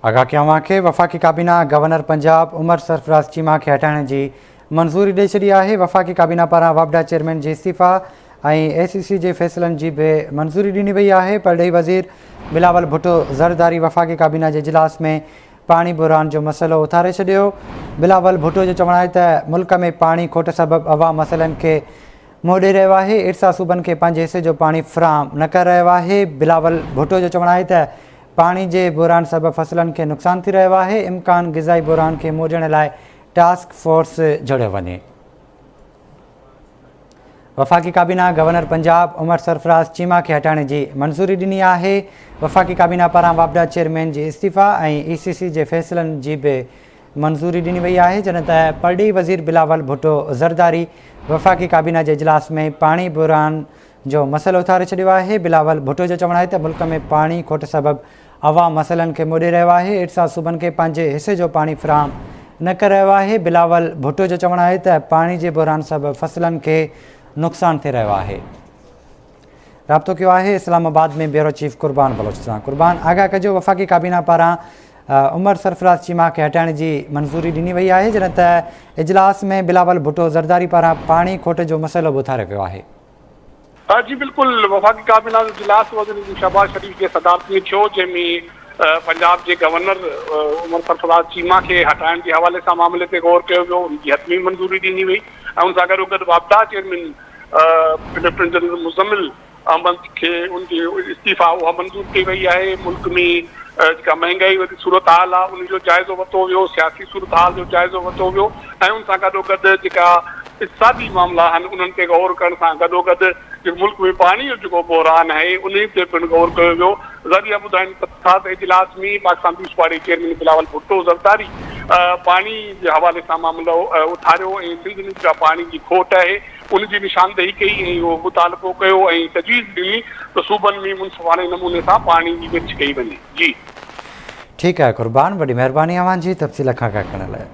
آگاهه ڪيان اوهان کي وفاقي ڪابينا گورنر پنجاب عمر سرفراز چيما کي هٽائڻ جي منظوري ڏئي ڇڏي آهي. وفاقي ڪابينا پاران واپڊا چيئرمين جي استعيفيٰ ۽ اي سي سي جي فيصلن جي به منظوري ڏني وئي آهي. پرڏيهي وزير بلاول ڀٽو زرداري وفاقي ڪابينا جي اجلاس ۾ پاڻي بحران جو مسئلو اٿاري ڇڏيو. بلاول ڀٽو جو چوڻ آهي ته ملڪ ۾ پاڻي کوٽ سبب عوام مسئلن کي منهن ڏئي رهيو آهي، ارسا صوبن کي پنهنجي حصي جو پاڻي فراهم نه ڪري رهيو آهي. بلاول ڀٽو جو چوڻ آهي ته پاڻي جي بحران سبب فصلن کي نقصان ٿي رهيو آهي، امڪان غذائي بحران کي منهن ڏيڻ لاء ٽاسڪ فورس جوڙيو وڃي. وفاقي ڪابينا گورنر پنجاب عمر سرفراز چيما کي هٽائڻ جي منظوري ڏني آهي. وفاقي ڪابينا پاران واپڊا چيئرمين جي استعيفيٰ ۽ اي سي سي جي فيصلن جي به منظوري ڏني وئي آهي، جڏهن ته پرڏيهي وزير بلاول ڀٽو زرداري وفاقي ڪابينا جي اجلاس ۾ پاڻي بحران جو مسئلو اٿاري ڇڏيو آهي. بلاول ڀٽو جو چوڻ آهي ته ملڪ ۾ پاڻي کوٽ سبب عوام مسئلن کي منهن ڏئي رهيو آهي، ارسا صوبن کي پنهنجي حصي جو پاڻي فراهم نه ڪري رهيو آهي. بلاول ڀٽو جو چوڻ آهي ته پاڻي جي بحران سبب فصلن کي نقصان ٿي رهيو آهي. رابطو ڪيو آهي اسلام آباد ۾ بيورو چيف قربان بلوچ سان. قربان آگاهه ڪجو وفاقي ڪابينا پاران عمر سرفراز چيما کي هٽائڻ جي منظوري ڏني وئي آهي جڏهن ته اجلاس ۾ بلاول ڀٽو زرداري پاران پاڻي کوٽ جو مسئلو به اٿاريو ويو آهي. جي بلڪل، وفاقي ڪابينا جو اجلاس وزيراعظم شهباز شريف جي صدارت ۾ ٿيو جنهن ۾ پنجاب جي گورنر عمر سرفراز چيما کي هٽائڻ جي حوالي سان معاملي تي غور ڪيو ويو ان جي حتمي منظوري ڏني وئي ۽ ان سان گڏوگڏ واپڊا chairman lieutenant general Muzammil Ahmed کي ان جي استعيفيٰ اها منظور ڪئي وئي آهي، ملڪ ۾ جيڪا مهنگائي واري صورتحال آهي ان جو جائزو ورتو ويو، سياسي صورتحال جو جائزو ورتو ويو ۽ ان سان گڏوگڏ جيڪا اقتصادي معاملا آهن انهن تي غور ڪرڻ سان گڏوگڏ جيڪو ملڪ ۾ پاڻي جو جيڪو بحران آهي انهي تي پڻ غور ڪيو ويو. ذريعا ٻڌائين ٿا ته اجلاس ۾ Pakistan peoples party chairman Bilawal Bhutto Zardari پاڻي جي حوالي سان معاملو اٿاريو ۽ سنڌ ۾ جيڪا پاڻي جي کوٽ آهي ان جي نشاندهي ڪئي ۽ اهو مطالبو ڪيو ۽ تجويز ڏني ته صوبن ۾ منصفاڻي نموني سان پاڻي جي ورڇ ڪئي وڃي. جي. ٺيڪ آهي قربان وڏي مهرباني اوهان جي تفصيل کان آگاهه ڪرڻ لاء.